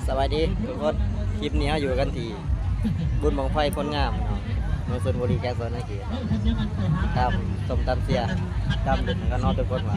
ສະບາຍດີທຸກຄົນ, ຄລິບນີ້ເຮົາຢູ່ກັນທີ່ບຸນບັ້ງໄຟໂພນງາມເນາະ, ເມືອງຊົນບູລີ ແຂວງສະຫວັນນະເຂດ. ຕາມຊົມຕາມເຊຍ ຕາມເບິ່ງກັນເນາະທຸກຄົນວ່າ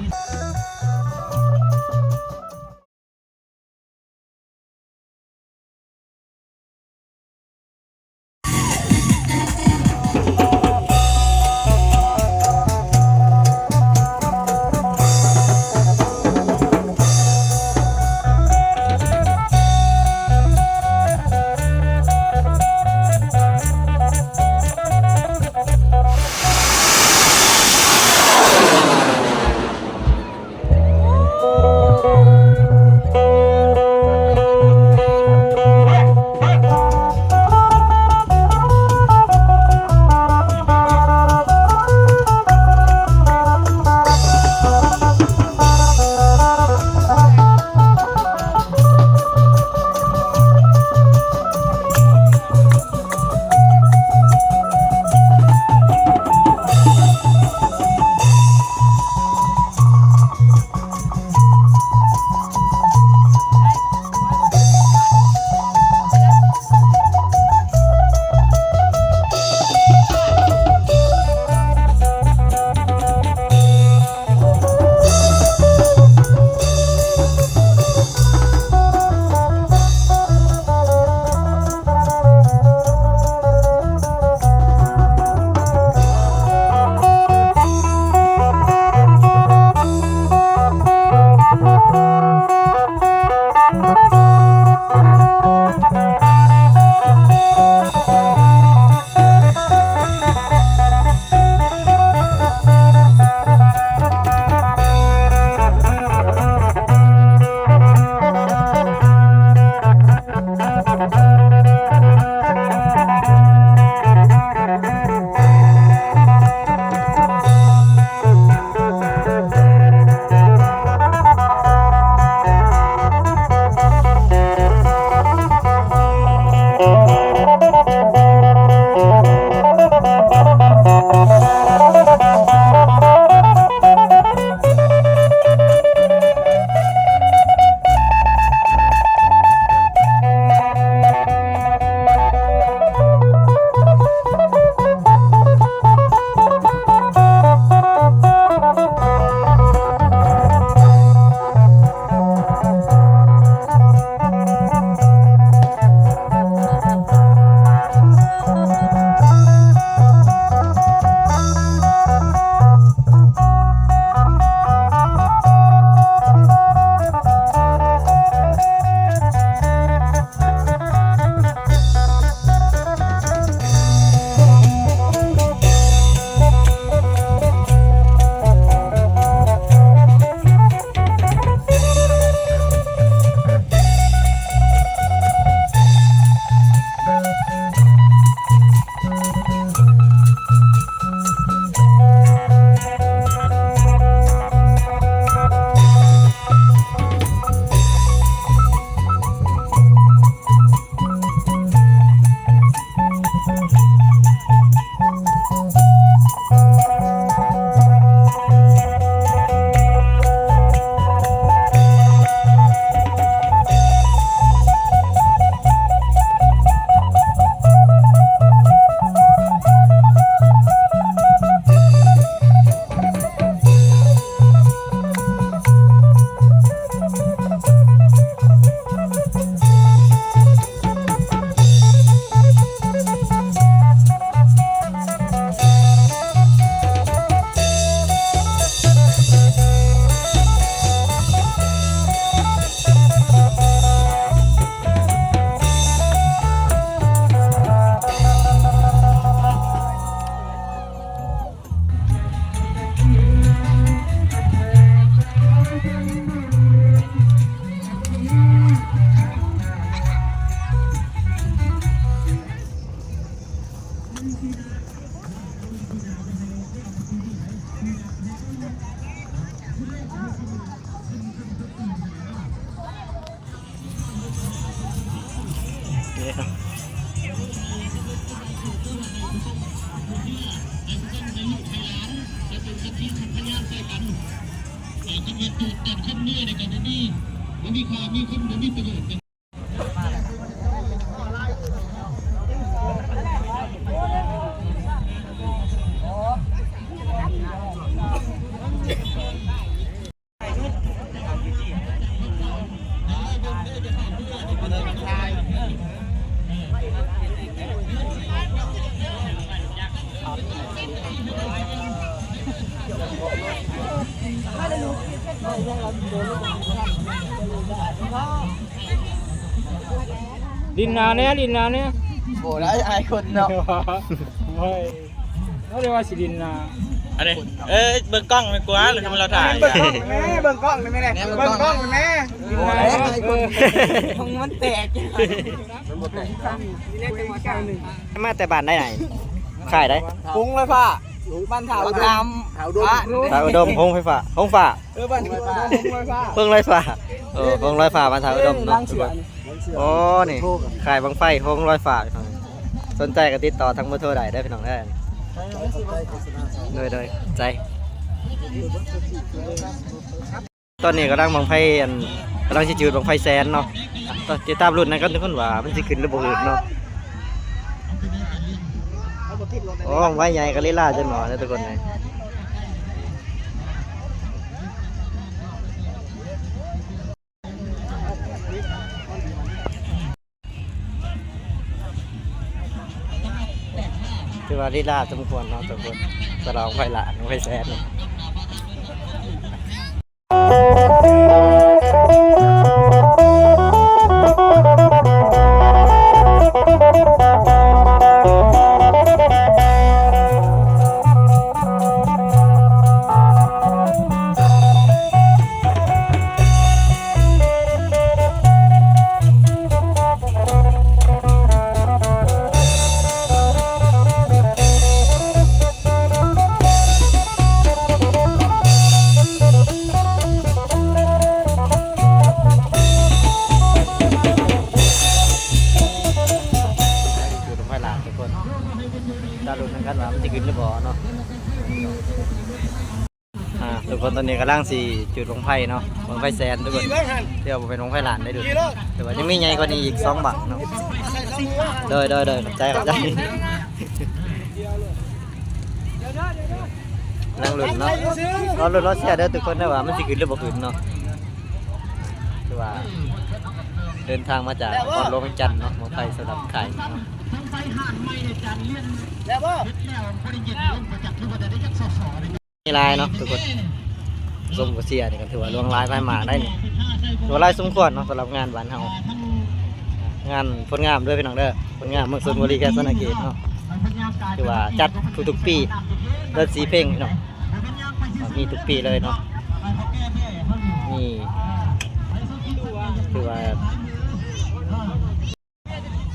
ຫຼິ້ນໜ້າແດ່ ຫຼິ້ນໜ້າແດ່. ໂອ້ ໄດ້ອາຍຄົນເນາະ. ໂອ້ຍ ເຂົາເອີ້ນວ່າຊິຫຼິ້ນນາ ອັນນີ້ ເອີ ເບິ່ງກ້ອງແມ່ນກວ່າ ຫຼືວ່າເຮົາຖ່າຍ ເບິ່ງກ້ອງແມ່ ເບິ່ງກ້ອງແມ່ ເບິ່ງກ້ອງແມ່. ໂອ້ຍ ຂອງມັນແຕກ ມາແຕ່ບ້ານໃດໃດ ຄ້າຍໃດ ໂຮງໄຟຟ້າ ບ້ານທ່າອຸດົມ ທ່າອຸດົມ ໂຮງໄຟຟ້າ ໂຮງຟ້າ. ເອີ ບ້ານໂຮງລອຍຟ້າ ໂຮງລອຍຟ້າ ເອີ ໂຮງລອຍຟ້າ ບ້ານທ່າອຸດົມເນາະ. ໂອ້ ນີ້ ຄ້າຍບັ້ງໄຟໂຮງລອຍຟ້າ. ສົນໃຈກໍຕິດຕໍ່ທາງເບີໂທໄດ້ເດີພີ່ນ້ອງເດີ. ໂດຍ ໂດຍ ໃຈ ຕອນນີ້ກຳລັງບັ້ງໄຟ ອັນ ກຳລັງຊິຈູດບັ້ງໄຟແສນເນາະ. ຕິດຕາມລຸ້ນນຳກັນທຸກຄົນວ່າມັນຊິຂຶ້ນຫຼືບໍ່ຂຶ້ນເນາະ. ໂອ້ ບັ້ງໄຟໃຫຍ່ກະລີລາຈັກໜ້ອຍເດີທຸກຄົນເອີຍ. ຖືວ່າລີລາສົມຄວນເນາະທຸກຄົນ ສະຫຼອງໄຟລ້ານ ໄຟແສນ. ຈູດບັ້ງໄຟລ້ານທຸກຄົນ ຕາລຸ້ນນຳກັນວ່າມັນຊິຂຶ້ນຫຼືບໍ່ເນາະ. ອ່າ ທຸກຄົນ ຕອນນີ້ກຳລັງຊິຈູດບັ້ງໄຟເນາະ ບັ້ງໄຟແສນທຸກຄົນ ແຕ່ວ່າບໍ່ແມ່ນບັ້ງໄຟລ້ານໄດ໋ດູ ແຕ່ວ່າຍັງມີໃຫຍ່ກວ່ານີ້ອີກສອງບັ້ງເນາະ. ໂດຍ ໂດຍ ໂດຍ ຂອບໃຈ ຂອບໃຈ. ນັ່ງລຸ້ນເນາະ ລໍລຸ້ນລໍເຊຍເດີທຸກຄົນເດີວ່າມັນຊິຂຶ້ນຫຼືບໍ່ຂຶ້ນເນາະ. ຄືວ່າເດີນທາງມາຈາກນະຄອນຫຼວງວຽງຈັນເນາະ ບັ້ງໄຟສຳລັບຄ້າຍເນາະ. ແລ້ວບໍ່? ມີຫຼາຍເນາະທຸກຄົນ ຊົມກອງເຊຍນີ້ກໍຖືວ່າຫຼວງຫຼາຍພາຍມາກໄດ໋ນີ້ ຖືວ່າຫຼາຍສົມຄວນເນາະ ສຳລັບງານບ້ານເຮົາ ງານໂພນງາມເດີພີ່ນ້ອງເດີ ໂພນງາມເມືອງຊົນບຸຣີ ແຂວງສະຫວັນນະເຂດເນາະ. ຖືວ່າຈັດທຸກໆປີ ເດືອນສີ່ເພັງເນາະ ມີທຸກປີເລີຍເນາະ. ມີ ຖືວ່າ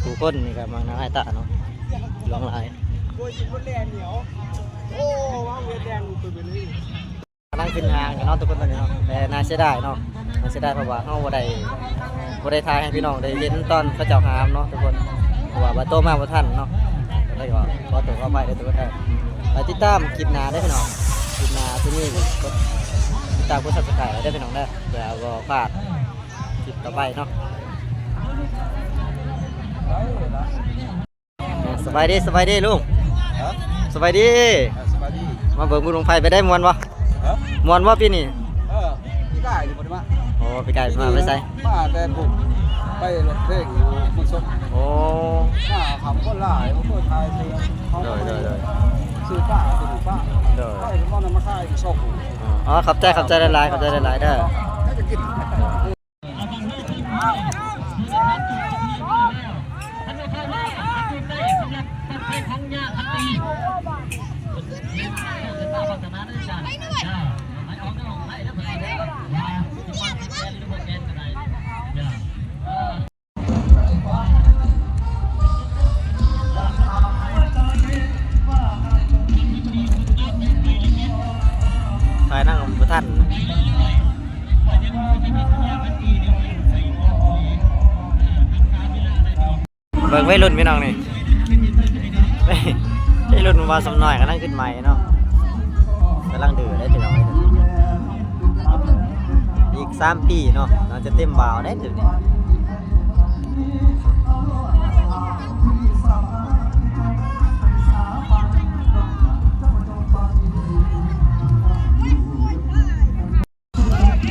ຜູ້ຄົນນີ້ກໍມັກໜ້າອາຍຕາເນາະ ຫຼວງຫຼາຍ. ກຳລັງຂຶ້ນຫ້າງກັນເນາະທຸກຄົນຕອນນີ້ເນາະ ແຕ່ໜ້າເສຍດາຍເນາະ ໜ້າເສຍດາຍ ເພາະວ່າເຮົາບໍ່ໄດ້ ບໍ່ໄດ້ຖ່າຍໃຫ້ພີ່ນ້ອງໄດ້ເຫັນຕອນເຂົາເຈົ້າຫາມເນາະທຸກຄົນ ເພາະວ່າບໍ່ໂຕມາບໍ່ທັນເນາະ. ກໍເລີຍວ່າຂໍໂທດຂໍອະໄພເດີທຸກຄົນເດີ. ໄປຕິດຕາມຄລິບໜ້າເດີພີ່ນ້ອງ ຄລິບໜ້າຊິມີ ກົດຕິດຕາມ ກົດ Subscribe ເດີພີ່ນ້ອງເດີ ເພື່ອບໍ່ພາດ ຄລິບຕໍ່ໄປເນາະ. ສະບາຍດີ ສະບາຍດີລຸງ. ຮະ? ສະບາຍດີ. ເອີ ສະບາຍດີ. ມາເບິ່ງບຸນບັ້ງໄຟໄປໄດ້ ມ່ວນບໍ່? ຮະ? ມ່ວນບໍ່ປີນີ້? ເອີ ປີກາຍນີ້ບໍ່ໄດ້ມາ. ໂອ້ ປີກາຍມາໄປໃສ? ມາແຕ່ພຸ້ນ ໄປຮ້ອງເພງຢູ່ເມືອງຊົນ. ໂອ້ ມາຄຳຄົນຫຼາຍ ບໍ່ເຄີຍຖ່າຍເທື່ອ. ໂດຍ ໂດຍ ໂດຍ. ຊື້ປາ ຊື້ປາ. ໂດຍ. ໄປໝໍນຳມາຂາຍສອງຜູ້. ອໍ ຂອບໃຈ ຂອບໃຈຫຼາຍໆ ຂອບໃຈຫຼາຍໆເດີ. ຖ່າຍນຳບໍ່ທັນ. ເບິ່ງໄວລຸ້ນພີ່ນ້ອງນີ້ ໄວລຸ້ນບ່າວສຳນ້ອຍກຳລັງຂຶ້ນໃໝ່ເນາະ ກຳລັງດື້ເດ້ພີ່ນ້ອງ. ອີກສາມປີເນາະ ໜ້າຈະເຕັມບ່າວເດ້ດຽວນີ້.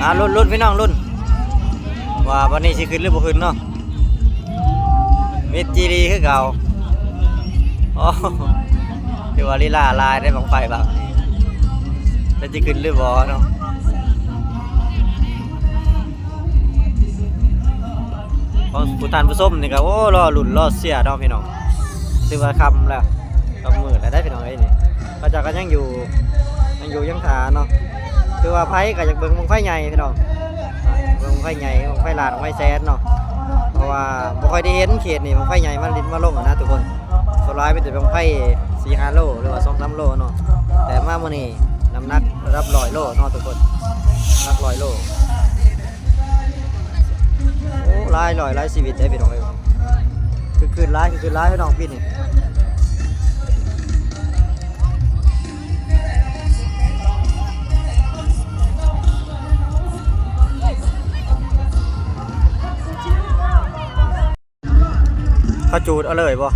ອ່າ ລຸ້ນ ລຸ້ນ ພີ່ນ້ອງ ລຸ້ນ ວ່າວັນນີ້ຊິຂຶ້ນຫຼືບໍ່ຂຶ້ນເນາະ. ມິດຈີດີຄືເກົ່າ. ໂອ້ ຖືວ່າລີລາຫຼາຍເດ້ ບັ້ງໄຟບັ້ງນີ້ ແຕ່ຊິຂຶ້ນຫຼືບໍ່ເນາະ. ຂອງຜູ້ທ່ານຜູ້ຊົມນີ້ກໍ ໂອ້ ລໍລຸ້ນລໍເຊຍເນາະພີ່ນ້ອງ. ຖືວ່າຄ່ຳແລ້ວ ຄ່ຳມືດແລ້ວເດ້ພີ່ນ້ອງເອີຍນີ້. ເຂົາເຈົ້າກໍຍັງຢູ່ ຍັງຢູ່ຍັງຖ້າເນາະ. ຖືວ່າໃຜກໍຢາກເບິ່ງບັ້ງໄຟໃຫຍ່ພີ່ນ້ອງ ອ່າ ເບິ່ງບັ້ງໄຟໃຫຍ່ ບັ້ງໄຟລ້ານ ບັ້ງໄຟແສນເນາະ. ເພາະວ່າບໍ່ຄ່ອຍໄດ້ເຫັນເຂດນີ້ ບັ້ງໄຟໃຫຍ່ມາຫຼິ້ນມາລົງຫັ້ນນະທຸກຄົນ. ສ່ວນຫຼາຍມີແຕ່ບັ້ງໄຟສີ່ຫ້າໂລ ຫຼືວ່າສອງສາມໂລເນາະ. ແຕ່ມາມື້ນີ້ນ້ຳໜັກລະດັບຮ້ອຍໂລເນາະທຸກຄົນ ຫຼັກຮ້ອຍໂລ. ໂອ້ ຫຼາຍຮ້ອຍຫຼາຍຊີວິດເດ້ພີ່ນ້ອງເອີຍ. ຄຶກຄື້ນຫຼາຍ ຄຶກຄື້ນຫຼາຍພີ່ນ້ອງປີນີ້. ເຂົາຈູດເອົາເລີຍບໍ່?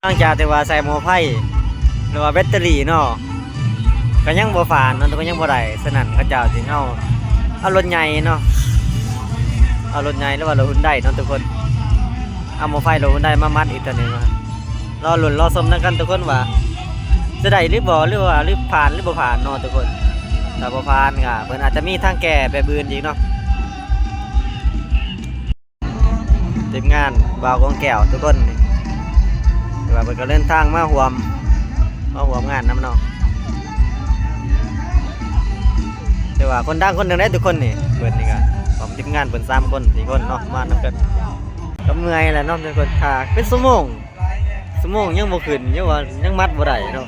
ຫຼັງຈາກທີ່ວ່າໃສ່ໝໍ້ໄຟ ຫຼືວ່າແບັດເຕີຣີເນາະ ກໍຍັງບໍ່ຜ່ານເນາະ ກໍຍັງບໍ່ໄດ້. ສະນັ້ນເຂົາເຈົ້າຈຶ່ງເອົາ ເອົາລົດໃຫຍ່ເນາະ ເອົາລົດໃຫຍ່ ຫຼືວ່າລົດຮຸນໄດເນາະທຸກຄົນ ເອົາໝໍ້ໄຟລົດຮຸນໄດມາມັດອີກເທື່ອໜຶ່ງ. ລໍລຸ້ນລໍຊົມນຳກັນທຸກຄົນວ່າ ຈະໄດ້ຫຼືບໍ່ ຫຼືວ່າ ຫຼືຜ່ານຫຼືບໍ່ຜ່ານເນາະທຸກຄົນ. ຖ້າບໍ່ຜ່ານກໍເພິ່ນອາດຈະມີທາງແກ້ແບບອື່ນອີກເນາະ. ທີມງານບ່າວກອງແກ້ວທຸກຄົນ ຖືວ່າເພິ່ນກໍເດີນທາງມາຮ່ວມ ມາຮ່ວມງານນຳເນາະ. ຖືວ່າຄົນດັງຄົນໜຶ່ງໄດ໋ທຸກຄົນນີ້. ເພິ່ນນີ້ກໍພ້ອມທີມງານເພິ່ນສາມຄົນ ສີ່ຄົນເນາະ ມານຳກັນ. ກໍເມື່ອຍແຫຼະເນາະທຸກຄົນ ຖ້າເປັນຊົ່ວໂມງ ຊົ່ວໂມງຍັງບໍ່ຂຶ້ນ ຍັງວ່າຍັງມັດບໍ່ໄດ້ເນາະ.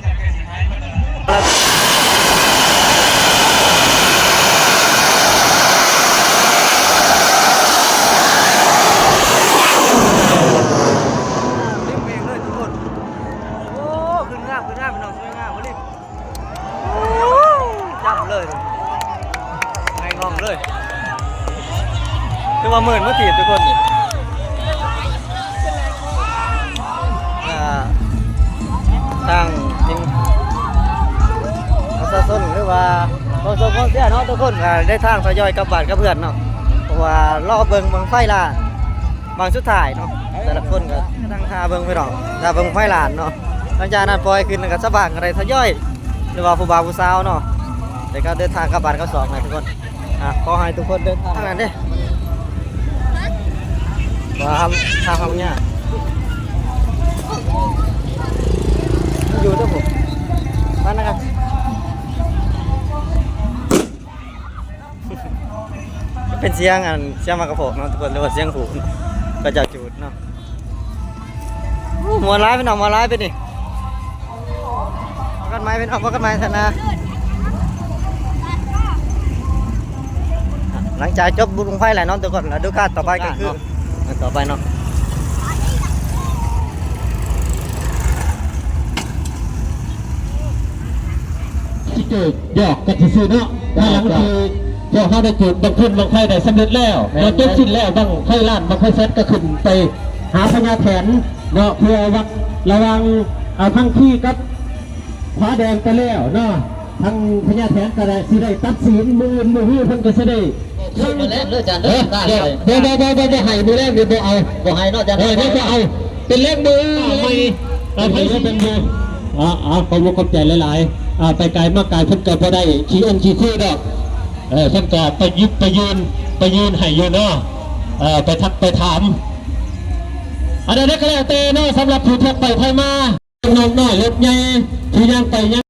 ລິມເອງເລີຍທຸກຄົນ. ໂອ້ ຂຶ້ນງາມ ຂຶ້ນງາມພີ່ນ້ອງ ສວຍງາມອີ່ຫຼີ. ຈ້ຳເລີຍ ໄຫງ່ອງເລີຍ. ຄືວ່າໝື່ນມາຖີບທຸກຄົນນີ້. ອ່າ ທາງທີມປະຊາຊົນ ຫຼືວ່າກອງຊົມກອງເຊຍເນາະ ທຸກຄົນກໍໄດ້ທາງທະຍອຍກັບບ້ານກັບເຮືອນເນາະ ເພາະວ່າລໍເບິ່ງບັ້ງໄຟລ້ານ ບັ້ງສຸດທ້າຍເນາະ. ແຕ່ລະຄົນກໍນັ່ງຖ້າເບິ່ງພີ່ນ້ອງ ຖ້າເບິ່ງໄຟລ້ານເນາະ. ຫຼັງຈາກນັ້ນປ່ອຍຂຶ້ນ ແລ້ວກໍຊາວບ້ານກໍໄດ້ທະຍອຍ ຫຼືວ່າຜູ້ບ່າວຜູ້ສາວເນາະ ແລ້ວກໍເດີນທາງກັບບ້ານກັບຊ່ອງນະທຸກຄົນ. ອ່າ ຂໍໃຫ້ທຸກຄົນເດີນທາງນັ້ນເດ້ ວ່າທາງ ທາງເຮົາຍາກ ມັນຢູ່ເດີ້ ມານະຄັບ. ເປັນສຽງ ອັນ ສຽງໝາກກະໂພກເນາະທຸກຄົນ ຫຼືວ່າສຽງຫູດ ເຂົາເຈົ້າຈູດເນາະ. ໂອ້ ມ່ວນຫຼາຍພີ່ນ້ອງ ມ່ວນຫຼາຍປານນີ້. ພໍ້ກັນໃໝ່ພີ່ນ້ອງ ພໍ້ກັນໃໝ່ເທື່ອໜ້າ. ຫຼັງຈາກຈົບບຸນບັ້ງໄຟແລ້ວເນາະທຸກຄົນ ລະດູການຕໍ່ໄປກໍຄື ດູການເນາະ ອັນຕໍ່ໄປເນາະ. ຊິເກີດຫຍອກກັນຊື່ໆເນາະ. ພາຍຫຼັງທີ່ພວກເຮົາໄດ້ຈູດບັ້ງຂຶ້ນບັ້ງໄຟໄດ້ສຳເລັດແລ້ວ ແມ່ນ ເນາະ ຈົບສິ້ນແລ້ວ ບັ້ງໄຟລ້ານບັ້ງໄຟແສນກໍຂຶ້ນໄປຫາພະຍາແຖນເນາະ ເພື່ອວັດລະຫວ່າງ ເອີ ພັງຄີກັບຜາແດງໄປແລ້ວເນາະ. ທາງພະຍາແຖນກໍໄດ້ ຊິໄດ້ຕັດສິນມື້ອື່ນ ມື້ຮືເພິ່ນກໍຊິໄດ້ ເອີ ບໍ່ ບໍ່ ບໍ່ ບໍ່ ບໍ່ໃຫ້ ມື້ແລງນີ້ບໍ່ເອົາ ບໍ່ໃຫ້ເນາະ ເອີ ບໍ່ ບໍ່ເອົາ ເປັນແລງມື້ອື່ນ ເອົາໃໝ່ ເອົາໃໝ່ ເປັນມື້ ອ່າ ອ່າ ຂອບອົກຂອບໃຈຫຼາຍໆ. ອ່າ ໄປໄກມາໄກເພິ່ນກໍບໍ່ໄດ້ຂີ້ອົງຂີ້ຄືດອກ ເອີ ເພິ່ນກໍໄປຢິບໄປຢືນ ໄປຢືນໃຫ້ຢູ່ເນາະ ເອີ ໄປທັກໄປຖາມ ອັນໃດກໍແລ້ວແຕ່ເນາະ ສຳລັບຜູ້ທົ່ວໄປໄປມາ ນ້ອງນ້ອຍລົດໃຫຍ່ ຜູ້ຍ່າງໄປຍ່າງ